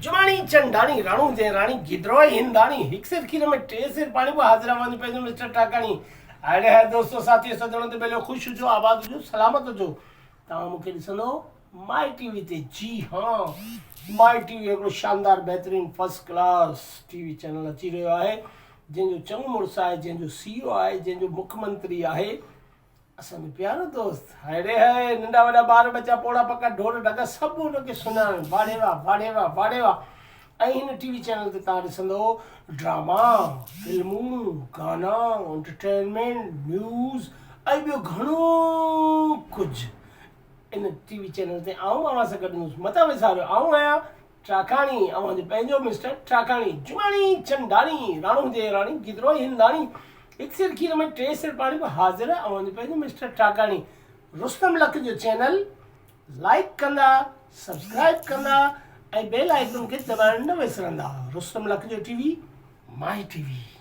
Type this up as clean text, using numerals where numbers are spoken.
جماڻي چنڊاڻي راڻو جنهن راڻي گدروئي هنداڻي هڪ سير کير ۾ ٽي سير پاڻي به حاضر اوهان جو پنهنجو مسٽر ٽاڪاڻي اڙي هاء دوستو ساٿيو سڄڻو ته ٻيلو خوش هجو آباد هجو سلامت هجو توهان مون کي ڏسندو مائي ٽي وي تي جي ها مائي ٽي وي هڪڙو شاندار بهترين first class T V channel اچي رهيو آهي جنهن جو چڱو مڙس آهي جنهن جو سي او آهي جنهن جو مک منتري آهي اسان جو پيارو دوست هاء ري هاء ننڍا وڏا ٻار ٻچا پوڙها پڪا ڍور ڍڳا سڀ ان کي سڃاڻن واڙي واهه واڙي واهه واڙي واهه ۽ هن ٽي وي چينل تي توهان ڏسندو ڊراما فلمون گانا انٽرٽينمينٽ نيوز ۽ ٻيو گهڻو ڪجهه ان ٽي وي چينل تي آئون اوهان سان گڏ هوندس متان وساريو آئون آهيان ٽاڪاڻي، اوهان جو پنهنجو مسٽر ٽاڪاڻي، جماڻي، چنڊاڻي، راڻو هجي راڻي، گدروئي هنداڻي، هڪ سير کير ۾ ٽي سير پاڻي به حاضر، اوهان جو پنهنجو مسٽر ٽاڪاڻي، رستم لک جو چينل لائيڪ ڪندا، سبسڪرائيب ڪندا ۽ بيل آئيڪن کي دٻائڻ نه وسرندا، رستم لک جو T V, my T V.